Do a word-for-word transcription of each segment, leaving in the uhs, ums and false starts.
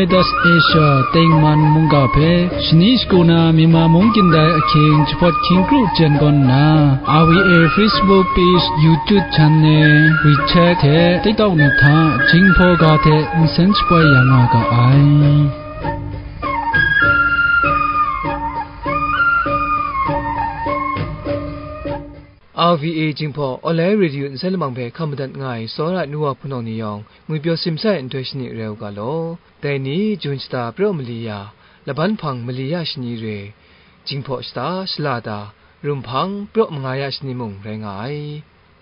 Asia tengman mungga hpe shani shagu na Myanmar mung kyin dai ahkying jahpawt hkying kru jen gawn nna, R V A Facebook page, YouTube channel, WeChat hte TikTok ni hta Jinghpaw ga hte nsen shapoi ya nga ga ai. R V A Jinghpaw Online Radio nsen lamang hpe hkam madat nga ai tsawra ai nu wa hpunau ni yawng, ngwi pyaw simsa ai nhtoi shani rai u ga law. Dai ni, Jun shata praw mali ya, laban hpang mali ya shani re, Jinghpaw shata shala da, rum hpang praw manga ya shani mung rai nga ai.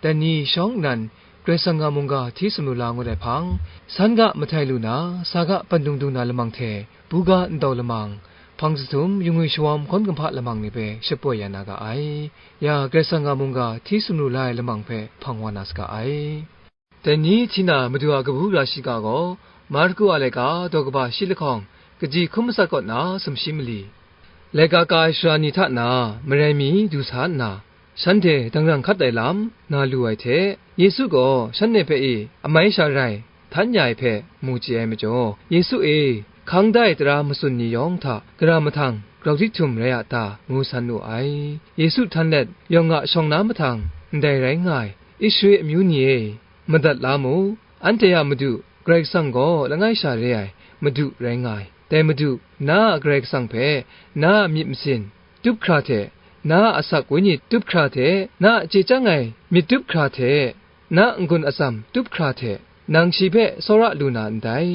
Dai ni shawng nnan, Karai Kasang a mungga hti sumru la ngut ai hpang, san ga mahtai lu na, sa ga pandung dung na lamang hte, buga ndau lamang, hpang jahtum, yungwi shawawm hkawn kumhpa lamang ni hpe shapoi ya na ga ai. Ya Karai Kasang a mungga hti sumru la ai lamang hpe hpang wa na saga ai. Dai ni hti na Madu a kabu gara shiga gaw, Marku a laika daw kaba shi lahkawng, kaji hkum matsat kaw na sumshi mali, laika ka ai sara ni hta na marai mi du sa nna, shanhte dangrang hkat ai lam na lu ai hte, Yesu gaw shanhte hpe e amai sha rai htan ya ai hpe mu chye ai majaw, Yesu e, hkang da ai tara matsun ni yawng hta gara mahtang grau di htum rai a ta, ngu san wu ai. Yesu htan let, yawng a shawng na mahtang, ndai rai nga ai, Israela amyu ni e, madat la mu, anhte a Madu, Karai Kasang gaw langai sha re ai Madu rai nga ai. Dai Madu, na a Karai Kasang hpe, na a myit masin tup hkra hte, na a asak wenyi tup hkra hte, na a chye chyang ai myit tup hkra hte, na a n-gun atsam tup hkra hte, nang shi hpe tsawra lu na ndai.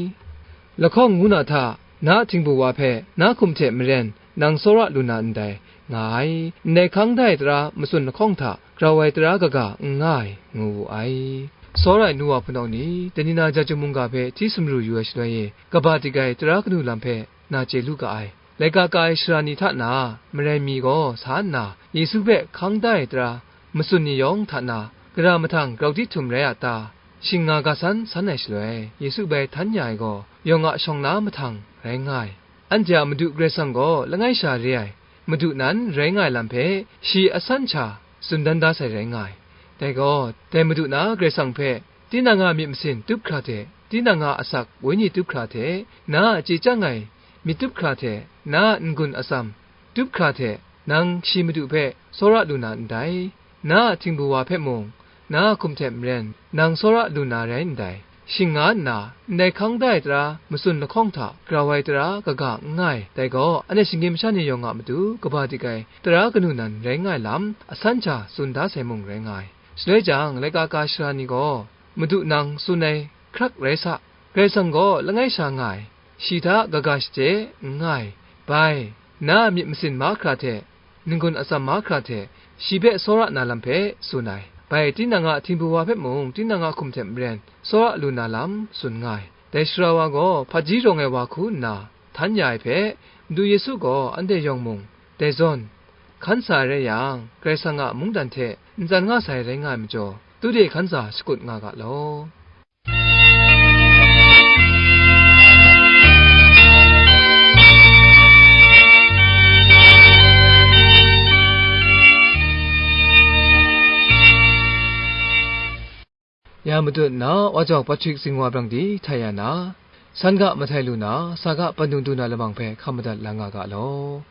Lahkawng ngu na hta, na a htingbu wa hpe na hkum hte maren nang tsawra lu na ndai, nga ai. Ndai hkang da ai tara matsun lahkawng hta grau ai tara kaga n nga ai, ngu wu ai. Tsawra ai nu wa hpunau ni, dai ni na Jahtum mungga hpe hti sumru yu ai shaloi e, kaba dik ai tara kanu lam hpe na chye lu ga ai. Laika ka ai sara ni hta na marai mi gaw sa nna, Yesu hpe hkang da ai tara matsun ni yawng hta na, gara mahtang grau di htum rai a ta? Shing nga ga san san ai shaloi, Yesu bai htan ya ai gaw, yawng a shawng na mahtang rai nga ai. Anhte a Madu Karai Kasang gaw langai sha re ai Madu nan rai nga ai lam hpe, shi asan sha tsun dan da sai rai nga ai. Dai gaw, dai Madu na Karai Kasang hpe, tinang a myit masin tup hkra hte, tinang a asak wenyi tup hkra hte, na a chye chyang ai myit tup hkra hte, na a n-gun atsam tup hkra hte, nang shi Madu hpe tsawra lu na ndai. Na a htingbu wa hpe mung, na a hkum hte maren, nang tsawra lu na rai ndai. Shing nga nna, ndai hkang da ai tara matsun lahkawng hta grau ai tara kaga n nga ai. Dai gaw, anhte shinggyim masha ni yawng a matu kaba dik ai tara kanu nan rai nga ai lam, asan sha tsun da sai mung rai nga ai. Shaloi jang, laika ka sara ni gaw, Madu nang tsun ai hkrak rai sa, Karai Kasang gaw langai sha nga ai, shi hta kaga shachye n nga ai. Bai, na a myit masin mahkra hte, n-gun atsam mahkra hte, shi hpe tsawra na lam hpe tsun ai. Bai, tinang a htingbu wa hpe mung, tinang a hkum hte maren, tsawra lu na lam tsun nga ai. Dai sara wa gaw, hpaji rawng ai wa hku nna htan ya ai hpe, Madu Yesu gaw anhte yawng mung, dai zawn, hkan sa ai rai yang, Karai Kasang a mungdan hte ntsan nga sai rai nga ai majaw, tu de hkan sa shakut nga ga law. Ya matut nna, wa jau Patrick Zingwa brang di htai ya na, san ga mahtai lu na, sa ga pandung du na lamang hpe hkam madat la nga ga law.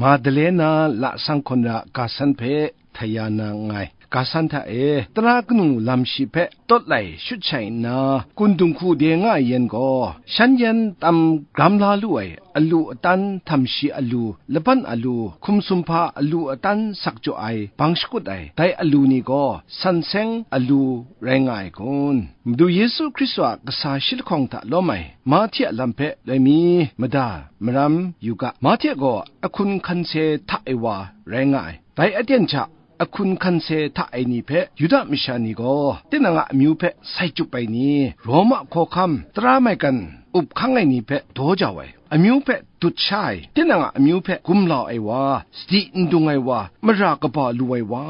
Madalena lasang hkawn ra ga san hpe htai ya na nngai. Ga san hta e, tara kanu lam shi hpe tawt lai shut shai nna, kun dinghku de nga ai yan gaw, shan yan tam gram la lu ai, alu atan, htam shi alu, laban alu, hkum sumhpa alu atan sak jaw ai, bang shakut ai, dai alu ni gaw san seng alu rai nga ai kun? Madu Yesu Hkristu a kasa shi lahkawng hta lawm ai, Mahte a lam hpe loi mi? Mada, maram yu ga. Mahte gaw ahkun hkan se hta e wa rai nga ai. Dai aten hta, ahkun hkan se hta ai ni hpe Yuda masha ni gaw, tinang a amyu hpe sai chyup ai ni, Roma hkawhkam tara maigan up hkang ai ni hpe daw jau ai. amyu hpe dut sha ai, tinang a amyu hpe gumlau ai wa, sadi n dung ai wa, mara kaba lu ai wa,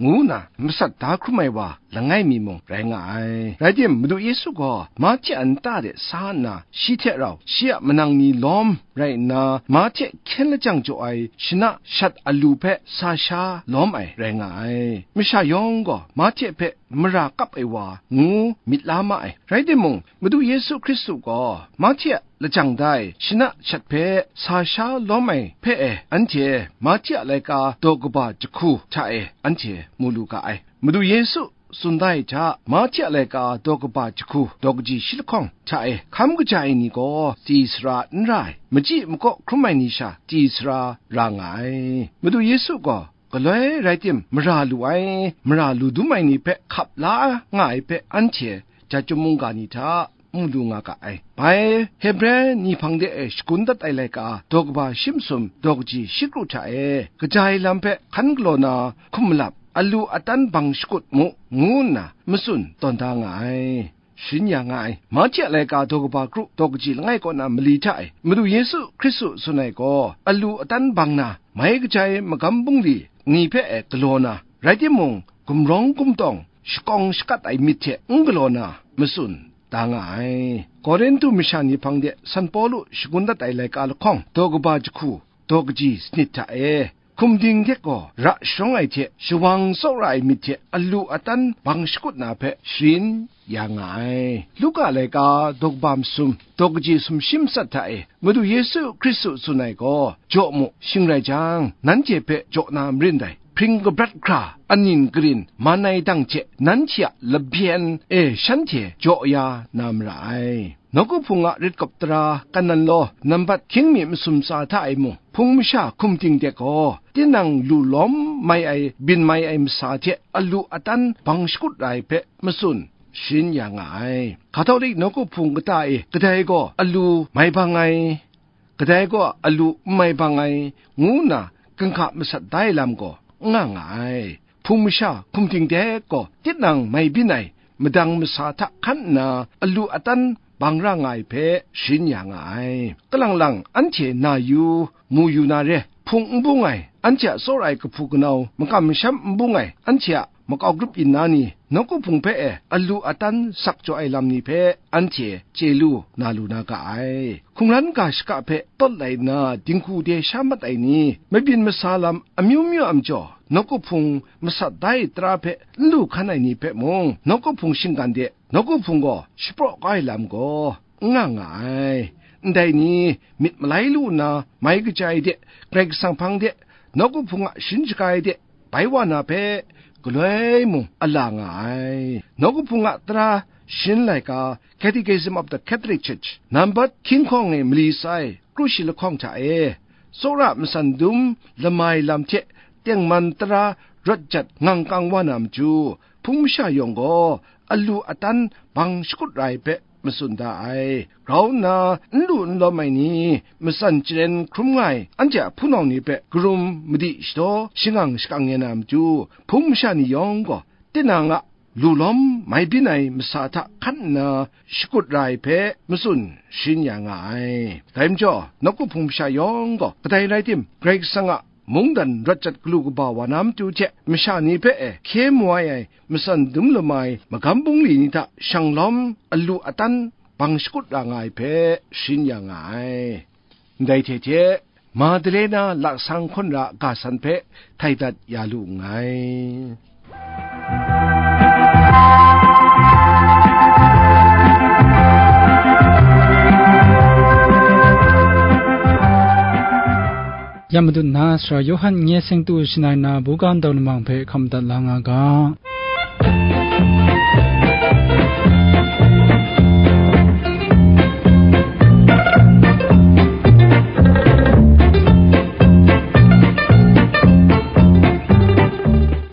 ngu nna masat da hkrum ai wa langai mi mung rai nga ai. Rai tim, Madu Yesu gaw Mahte a nta de sa nna, shi hte rau shi a manang ni lawm rai nna, Mahte hkyen lajang jaw ai shana shat alu hpe sa sha lawm ai rai nga ai. Masha yawng gaw Mahte hpe mara kap ai wa ngu myit la ma ai. Rai timung, Madu Yesu Hkristu gaw Mahte a lajang da ai shana shat hpe sa sha lawm ai hpe e, anhte Mahte a laika daw kaba jahku hta e anhte mu lu ga ai. Madu Yesu tsun da ai hta, Mahte a laika daw kaba jahku daw kaji shi lahkawng hta e hkam kaja ai ni gaw chyi sara n ra ai, machyi makaw hkrum ai ni sha chyi sara ra nga ai. Madu Yesu gaw galoi rai tim, mara lu ai, mara lu dum ai ni hpe hkap la nga ai hpe anhte ja chyum mungga ni hta mu lu nga ga ai. Bai Hebre ni hpang de e shagun dat ai laika daw kaba shi masum daw kaji shi kru hta e, kaja ai lam hpe hkan galaw na hkum malap, alu atan bang shakut mu, ngu nna matsun tawn da nga ai. Sharin ya nga ai. Mahte a laika daw kaba kru daw kaji langai kaw na mali hta e, Madu Yesu Hkristu tsun ai gaw, alu atan bang na mai kaja ai magam bungli ni hpe e galaw na, rai timung, gumrawng gumtawng shakawng shakat ai myit hte n galaw na matsun da nga ai. Korinhtu masha ni hpang de San Pawlu shagun dat ai laika lahkawng daw kaba jahku daw kaji sanit hta e, hkum ding de gaw ra sharawng ai hte shawang tsawra ai myit hte alu atan bang shakut na hpe sharin ya nga ai. Luka laika daw kaba masum daw kaji sumshi matsat hta e, Madu Yesu Hkristu tsun ai gaw, jaw mu, shing rai jang, nanhte hpe jaw na marin dai. Hpring kabrat hkra, anin karin man ai dang hte nanhte a labyen e shanhte jaw ya na mara ai. Nawku Hpung a rit kawp tara Kanan law nambat hkying mi masum tsa hta e mung, hpung masha hkum ting de gaw, tinang lu lawm mai ai, byin mai ai masa hte alu atan bang shakut ra ai hpe matsun sharin ya nga ai. Katolik Nawku Hpung kata e kadai gaw alu mai bang ai, kadai gaw alu n mai bang ai, ngu nna ginhka masat da ai lam gaw n nga nga ai. Hpung masha hkum ting de gaw tinang mai byin ai madang masa hta hkan nna alu atan bang ra nga ai hpe sharin ya nga ai. Kalang lang anhte na yu, mu yu na re, hpung n bung ai, anhte a tsawra ai kahpu kanau makam masham n bung ai, anhte a makau grup yin na ni, Nawku Hpung hpe e alu atan sak jaw ai lam ni hpe anhte chye lu na lu na ga ai. Hkungran ga shaka hpe tawt lai nna dinghku de sha mat ai ni, mabyin masa lam amyu myu a majaw, Nawku Hpung masat da ai tara hpe n lu hkan ai ni hpe mung, Nawku Hpung shinggan de Nawku Hpung gaw shapraw kau ai lam gaw n nga nga ai. Ndai ni, myit malai lu nna mai kaja ai de, Karai Kasang hpang de, Nawku Hpung a sharin shaga ai de, bai wa na hpe galoi mung a la nga ai. Nawku Hpung a tara sharin laika, Catechism of the Catholic Church, nambat hkying hkawng e mali sa ai kru shi lahkawng hta e, tsawra matsan dum lamai lam hte tengman tara rawt jat ngang kang wa na matu, hpung masha yawng gaw alu atan bang shakut ra ai hpe matsun da ai. Grau nna n lu n lawm ai ni, matsan charen hkrum nga ai anhte a hpunau ni hpe karum madi shadaw shangang shakang ya na matu, hpung masha ni yawng gaw tinang a lu lawm mai byin ai masa hta hkan nna shakut ra ai hpe matsun sharin ya nga ai. Dai majaw, Nawku Hpung masha yawng gaw kadai rai tim, Karai Kasang a mungdan rawt jat galu kaba wa na matu hte masha ni hpe e hkye mu ai, ai matsan dum lamai magam bungli ni hta shanglawm alu atan bang shakut ra nga ai hpe sharin ya nga ai. Ndai hte hte, Madalena laksang hkawn ra ga san hpe htaidat ya lu nngai. Ya Madu na, Sara Yawhan nye seng tu shangai na buga ndau lamang hpe hkam dat la nga ga.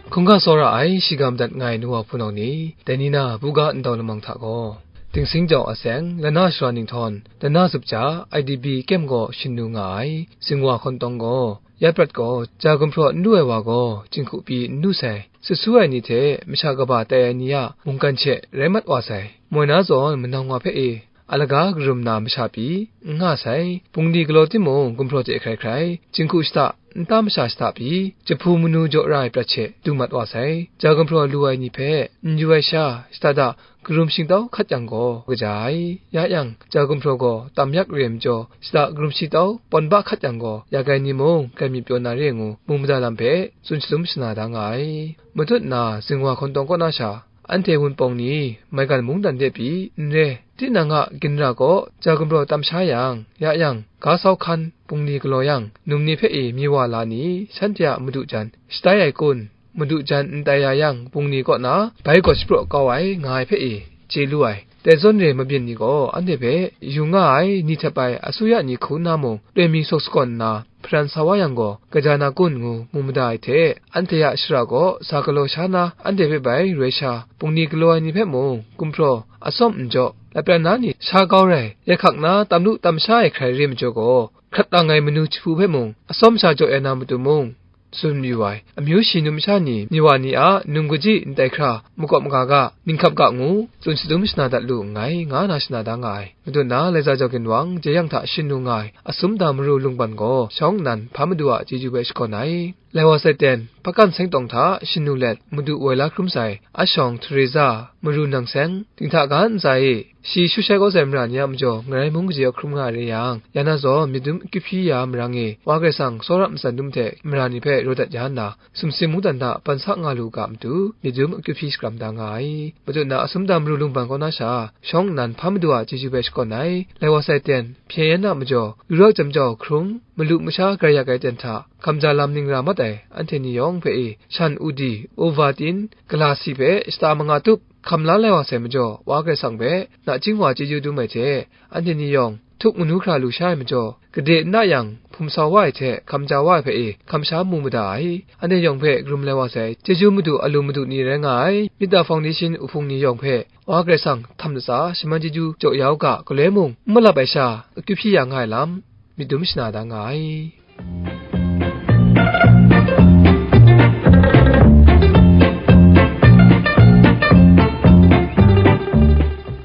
Hkungga tsawra ai, shiga madat nga ai nu wa hpunau ni, dai ni na buga ndau lamang hta gaw, Dingsing Jau a seng, Lana Sara Ninghtawng, Lana Zup Hta, I D B Camp gaw shin nu nga ai, Zingwa Hkawn Tawng gaw, ya prat gaw, ja gumhpraw n lu ai wa gaw, jinghku pyi n lu sai, sut su ai ni hte masha kaba tai ai ni a mungkan she rai mat wa sai, moi na zawn manang wa hpe e, alaga karum na masha pyi, n nga sai. Bungli galaw timung, gumhpraw hte hkrai hkrai, jinghku shata, nta masha shata pyi, jahpu manu jaw ra ai prat she du mat wa sai. Ja gumhpraw lu ai ni hpe n yu ai sha, shata da karum shingtau hkat yang gaw, kaja ai. Ya yang, ja gumhpraw gaw tam yak re ai majaw, shata karum shingtau pawn ba hkat yang gaw, yak ai ni mung, grai myit pyaw na re ngu, mung mada lam hpe tsun shatum shana da nga ai. Matut na, zingwa hkawn tawng kaw na sha, anhte Wunpawng ni maigan mungdan de pyi n re, tinang a ginra kaw ja gumhpraw tam sha yang, ya yang, ga sau hkan bungli galaw yang, num ni hpe e myi wa la ni, shanhte a madu jan shatai ai kun, madu jan n tai ya yang, bungli kaw na bai gaw shapraw kau ai nga ai hpe e chye lu ai, dai zawn re mabyin ni gaw anhte hpe yu nga ai, ni htep ai asuya ni hku nna mung, loi mi sawk sakawn nna, hparan sa wa yang gaw, kaja na kun ngu mu mada ai hte, anhte a shara gaw sa galaw sha na, anhte hpe bai roi sha, bungli galaw ai ni hpe mung, gumhpraw, atsawm n jaw, lapran na ni sha kau rai, ya hkak na tam lu tam sha ai hkrai re majaw gaw, hkrat lang ai manu jahpu hpe mung, atsawm sha jaw ya na matu mung, tsun mayu ai. Amyu shi numsha ni, myi wa ni a num kaji ndai hkra, makawp maga ga, ninghkap ga ngu, tsun shatum shana dat lu nngai, nga na shana da nga ai. Madun na, Laiza Jau Ginwang, jeyang hta shin lu nga ai, Asum Da Maru Lungban gaw, shawng nnan hpa madu a chyeju hpe shakawn ai. Lai wa sai ten, Hpakan Seng Tawng hta shin lu let, madu woi la hkrum sai, Ashawng Teresa, Maru Nang Seng, dinghta ga ntsa e, shi Shushaikau sai mara ni a majaw, Ngarai mung kaji a hkrum nga ai rai yang, ya na zawn, myit dum akyu hpyi ya marang e, Wa Karai Kasang, tsawra matsan dum hte mara ni hpe raw dat ya nna, sumsing mungdan hta ban sa nga lu ga matu, myit dum akyu hpyi shakram da nga ai. Matut na, Asum Da Maru Lungban kaw na sha, shawng nnan hpa madu a chyeju hpe shakawn ai. Lai wa sai ten, Hpyen Yan a majaw, Yurak Jam Jau Hkrung, malu masha grai yak ai ten hta, hkamja lam ning ra mat ai, anhte ni yawng hpe e, shan udi, uva tin, gala si hpe shata manga tup, hkam la lai wa sai majaw, Wa Karai Kasang hpe nachying wa chyeju dum ai hte, anhte ni yawng htuk manu hkra lu sha ai majaw, gade n na yang, hpum sau wa ai hte hkamja wa ai hpe e, hkam sha mu mada ai. Anhte yawng hpe karum lai wa sai, chyeju madu a lu madu ni rai nga ai, Myit Da Foundation uhpung ni yawng hpe, Wa Karai Kasang htam latsa shaman chyeju jaw ya u ga, galoi mung n malap ai sha, akyu hpyi ya nga ai lam, myit dum shana da nga ai.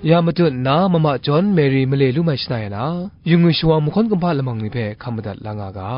Ya matut nna, Mama John Mary male lu mai shana ya na, yu ngwi shawa mahkawn kumhpa lamang ni hpe hkam madat la nga ga.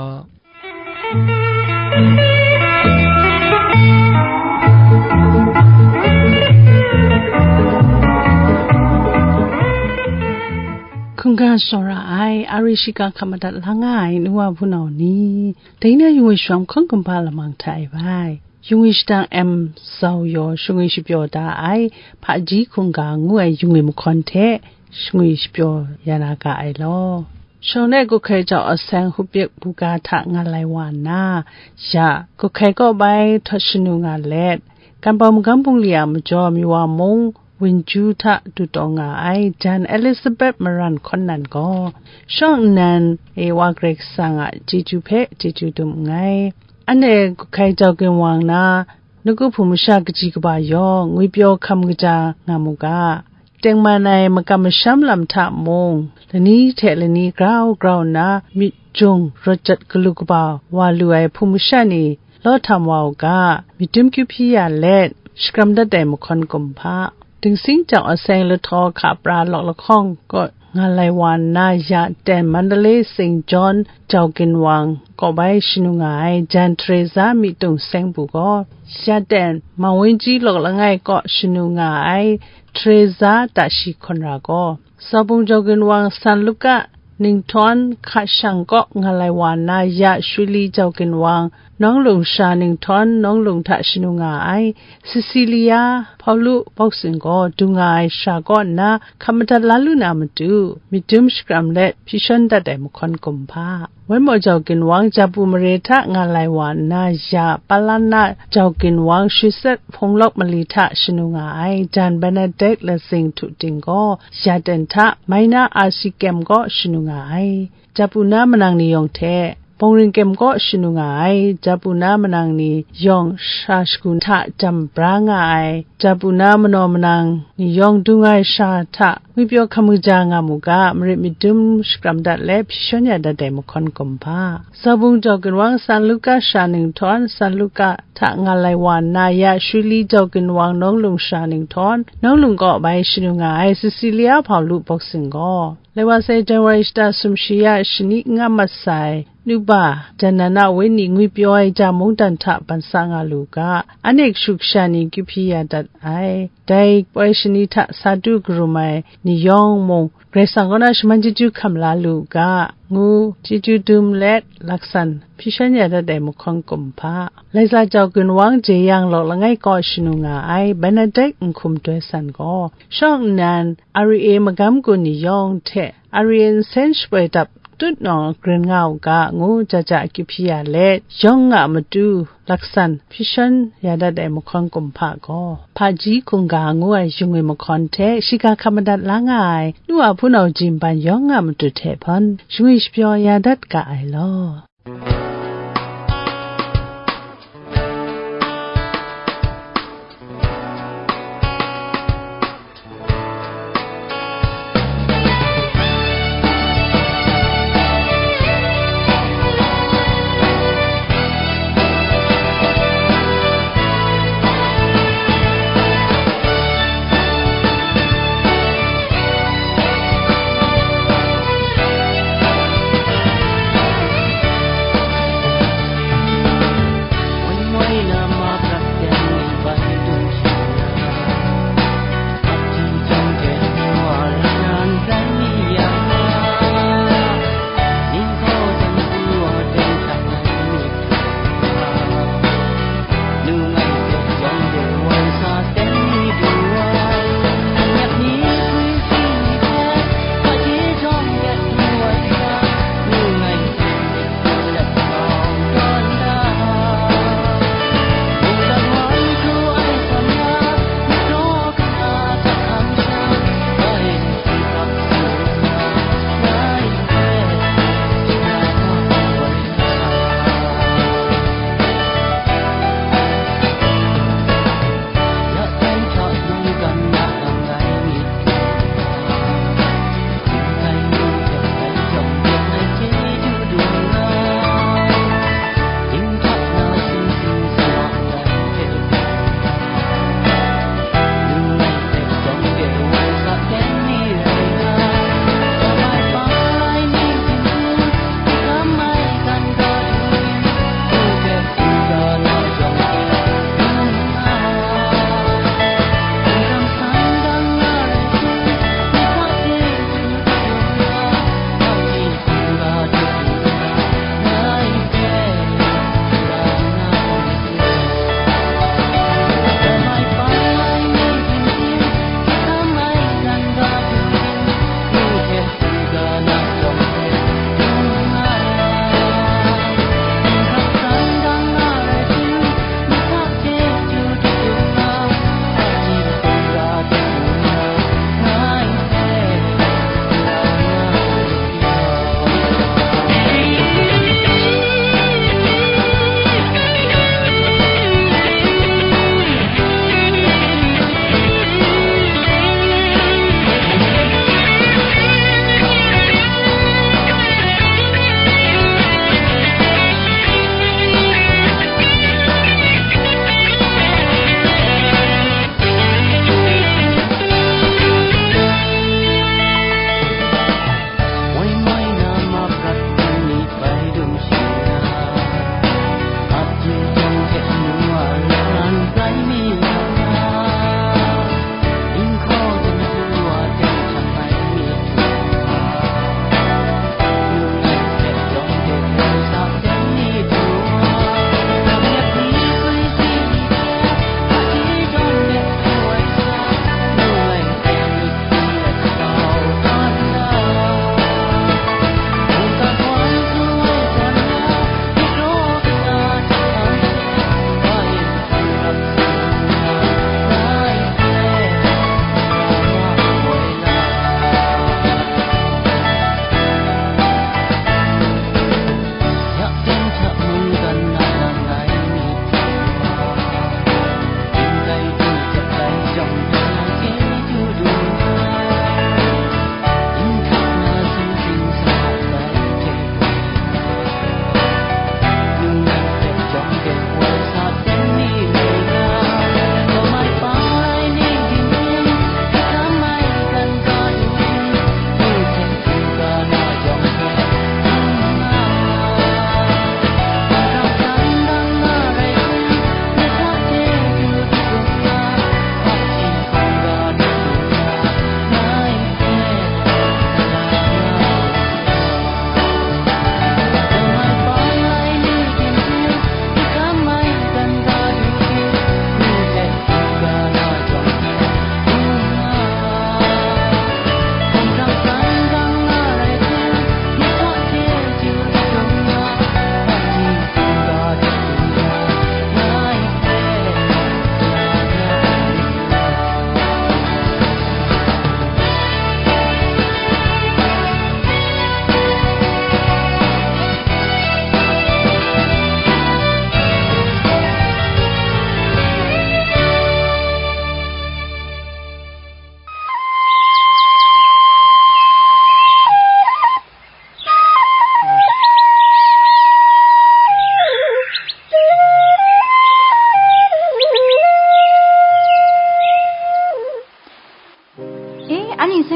Hkungga tsawra ai, a ri shiga hkam madat la nga ai, nu wa hpunau ni, dai na yu ngwi shawa mahkawn kumhpa lamang hta e bai. Yu ngwi shadang M Zau Yaw shangwi shapyaw da ai, Hpaji Hkungga ngu ai yu ngwi mahkawn hte shangwi shapyaw ya na ga ai law. Shawng de Guhkai Jau Aseng Hupyik buga hta nga lai wa nna, ya Guhkai kaw bai htawt shanu nga let, Ganpawng magam bungli a majaw Miwa mung Winju hta du taw nga ai jan Elizabeth Maran hkawn nan gaw, shawng nnan e Wa Karai Kasang a chyeju hpe chyeju dum nngai. Anhte Guhkai Jau Ginwang na, nawku hpung masha kaji kaba yawng ngwipyaw hkam kaja nga mu ga. Tengman ai makam masham lam hta mung, lani hte lani grau grau nna myit jung rawt jat galu kaba wa lu ai hpung masha ni law htam wa u ga, myit dum kyu hpyi ya let, shakram dat ai mahkawn kumhpa. Dingsing Jau Aseng Lahtaw Hka Pra Lawk Lahkawng kaw nga lai wa nna, ya ten Mandalay Saint John Jau Ginwang kaw bai shanu nga ai jan Teresa Myit Tung Seng bu gaw, ya ten Mawinji Lawk Langai kaw shanu nga ai Teresa Tashi Hkawn Ra gaw, Zaubung Jau Ginwang San Luka Ninghtawng Hka Shang kaw nga lai wa nna, ya Shuli Jau Ginwang Nawng Lung Sha Ninghtawng Nawng Lung hta shanu nga ai, Cecilia Hpaulu Bawksin gaw du nga ai sara kaw nna hkam madat la lu na matu, myit dum shakram let hpyi shawn dat ai mahkawn kumhpa. Wenmawng Jau Ginwang Japu mare hta nga lai wa nna, ya Palana Jau Ginwang Shwi Set Hpung Lawk Mali hta shanu nga ai, jan Benedict Lazing Htu Ting gaw, ya ten hta Maina R C Kem kaw shanu nga ai. Japu na manang ni yawng hte, Bawng Ring Kyem kaw shanu nga ai, Jabuna manang ni yawng sha shagu hta jam bra nga ai, Jabuna manaw manang ni yawng dung ai sha hta ngwipyaw hkam kaja nga mu ga, marit madum shakram dat let hpyi shawn ya dat ai mahkawn kumhpa. Zaubung Jaw Ginwang San Luka sha ninghtawm, San Luka hta ngal ai wa nna ya Shuli Jaw Ginwang Nawng Lung sha ninghtawm, Nawng Lung kaw bai shanu nga ai Cecilia Paulu Boxing gaw, lai wa sai Janwari shata sumshi ya shani n nga mat sai, Nuba, Janana Wenyi ngwipyaw ai ja mungdan hta ban sa nga lu ga, anhte kashu kasha ni kyu hpyi ya dat ai. Dai poi shani hta sa du karum ai ni yawng mung, Karai Kasang kaw na shaman chyeju hkam la lu ga, ngu chyeju dum let laksan hpyi shawn ya dat ai mahkawn kumhpa. Laiza Jaw Ginwang Jeyang Lawk Langai kaw shanu nga ai Bernadette Nhkum Doi San gaw, shawng nnan R A A magam gun ni yawng hte R A A nsen shapoi dap tut nawng grin nga u ga, ngu ja ja kyu hpyi ya let, yawng nga matu laksan hpyi shawn ya dat ai mahkawn kumhpa gaw, Hpaji Hkungga ngu ai yung e mahkawn hte shiga hkap madat la nga ai nu a hpunau ji nban yawng nga matu hte hpan shangwi shapyaw ya dat ga ai law.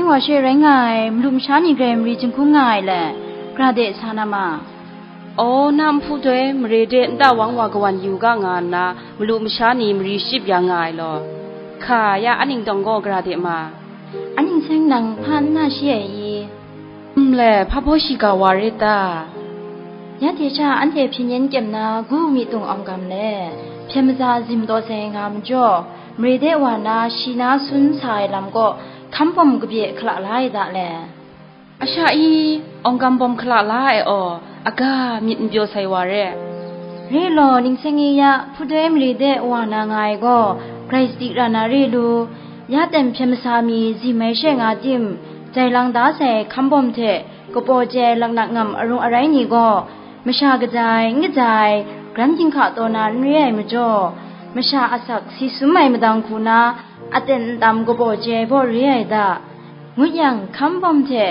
Wa she rai nga ai, malu masha ni grai mari jinghkung nga ai le, gara de sa na ma. Aw, na nhpu doi mare de nta wang wa kawan yu ga nga nna, malu masha ni mari shachyip ya nga ai law. Hka, ya a ningtawng gaw gara de ma. A ning seng nang hpa n na shi ai i? Nle, hpa baw shiga wa rit ta? Ya hte sha anhte hpyen yen kyem na gu mi tung awng gam le, hpyen maza zim taw sai nga majaw, mare de wa na shi na sun sa ai lam kaw hkam bawm kabye hkala la ai da le. A sha i, awng gam bawm hkala la ai aw, aga myit n pyaw sai wa re. Re law, ning seng i ya, hpudoi mare de wa na nga ai gaw, grai sadi ra na re lu, ya ten hpyen masa mi zim ai she nga tim, jai lang da sai hkam bawm hte, kapaw chye laknak ngam arung arai ni gaw, masha kaja ai, n kaja ai, gran ginhka taw na n re ai majaw, masha asak si sum ai madang hku na, aten ntam kapaw chye ai baw re ai da, ngut yang, hkam bawm hte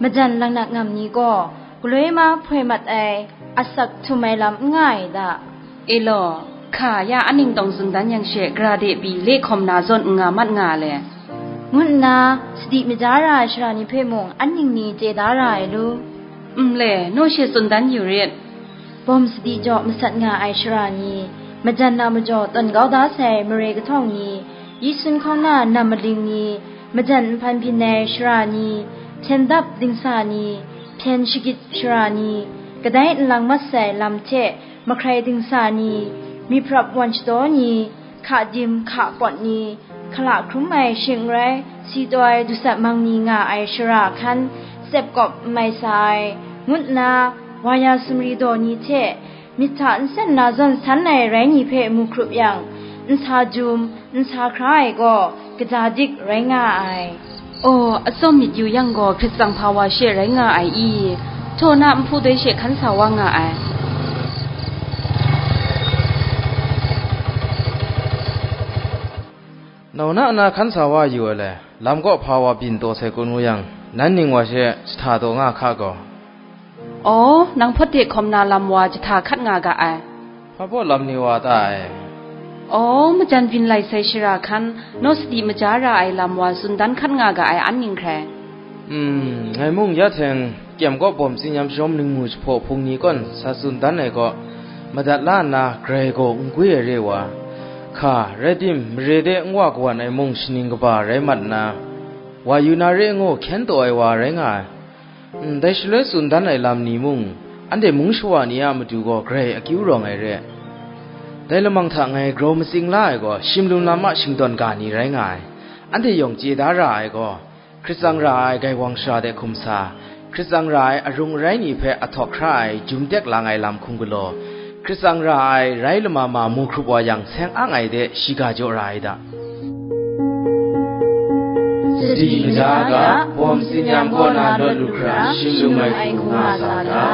majan laknak ngam ni gaw, galoi ma hpoi mat ai, asak htum ai lam n nga ai da. E law, hka, ya a ningtawng tsun dan yang she, gara de pyi le hkawm na zawn n nga mat nga le, ngu nna, sadi maja ra ai sara ni hpe mung an ning ni chye da ra ai lu. Nle, naw she tsun dan yu rit. Bawm sadi jaw masat nga ai sara ni, majan na majaw tawn kau da sai mare kahtawng ni, yi sun hkawng na nam maling ni, majan nhpan byin ai sara ni, hpyen dap dingsa ni, hpyen shagit sara ni, kadai nlang mat sai lam hte mahkrai dingsa ni, myiprap wan shadaw ni, hka dim hka pawt ni, hkala hkrum ai shing n rai, si taw ai dusat mang ni nga ai shara hkan, tsep kawp n mai sa ai, ngut nna, wa ya sumri daw ni hte, myit hta nsen na zawn san ai rai ni hpe mu hkrup yang, nsa jum, nsa hkra ai gaw, kaja dik rai nga ai. Aw, atsawm myit yu yang gaw, hprit tsang hpa wa she rai nga ai i? Htaw na nhpu doi she hkan sa wa nga ai. Nau na na hkan sa wa yu ai le, lam kaw hpa wa byin taw sai kun ngu yang, nan ning wa she jahta taw nga hka gaw. Aw, nang hpawt de hkawm na lam wa jahta hkat nga ga ai. Hpa baw lam ni wa ta ai? Aw, majan byin lai sai shara hkan, naw sadi maja ra ai lam wa tsun dan hkat nga ga ai an ning hkrai. Hmm, ngai mung ya hteng, kyem kaw bawm tsinyam shawm ningmu jahpaw hpung ni kawn sa tsun dan ai kaw, madat la nna grai gaw n gwi ai re wa, hka, rai tim, mare de n wa kawan ai mung shaning kaba rai mat nna, wa yu na re ngu hkyen taw ai wa rai nga ai. Ndai shaloi tsun dan ai lam ni mung, anhte mung shawa ni a matu gaw grai akyu rawng ai re. Dai lamang hta ngai grau matsing la ai gaw, shim lum lam a shingtawn ga ni rai nga ai. Anhte yawng chye da ra ai gaw, hkrit tsang ra ai gaiwang shara de hkum sa, hkrit tsang ra ai arung arai ni hpe ahtawk hkra ai jum tek lang ai lam hkum galaw, hkrit tsang ra ai rai lama ma mu hkrup wa yang seng ang ai de shiga jaw ra ai da. Sadi maja ga, bawm tsinyam kaw na lawt lu hkra, shim lum ai hku nga sa ga.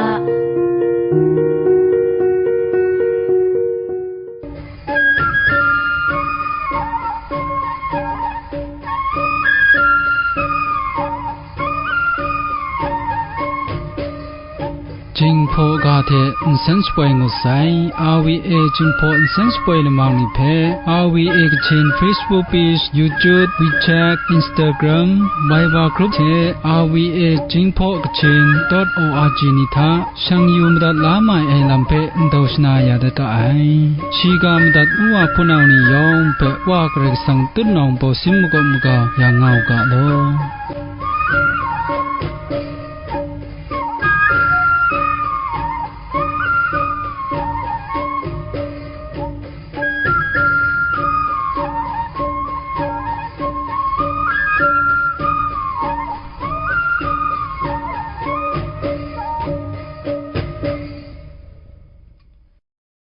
Jinghpaw ga hte nsen shapoi ngut sai, R V A Jinghpaw nsen shapoi lamang ni hpe, R V A Kachin Facebook page, YouTube, WeChat, Instagram, Viber group hte R V A Jinghpaw Kachin dot O R G ni hta shang yu madat la mai ai lam hpe ndau shana ya dat ga ai. Shiga madat u wa hpunau ni yawng hpe Wa Karai Kasang tutnawng bawsin makawp maga ya nga u ga law.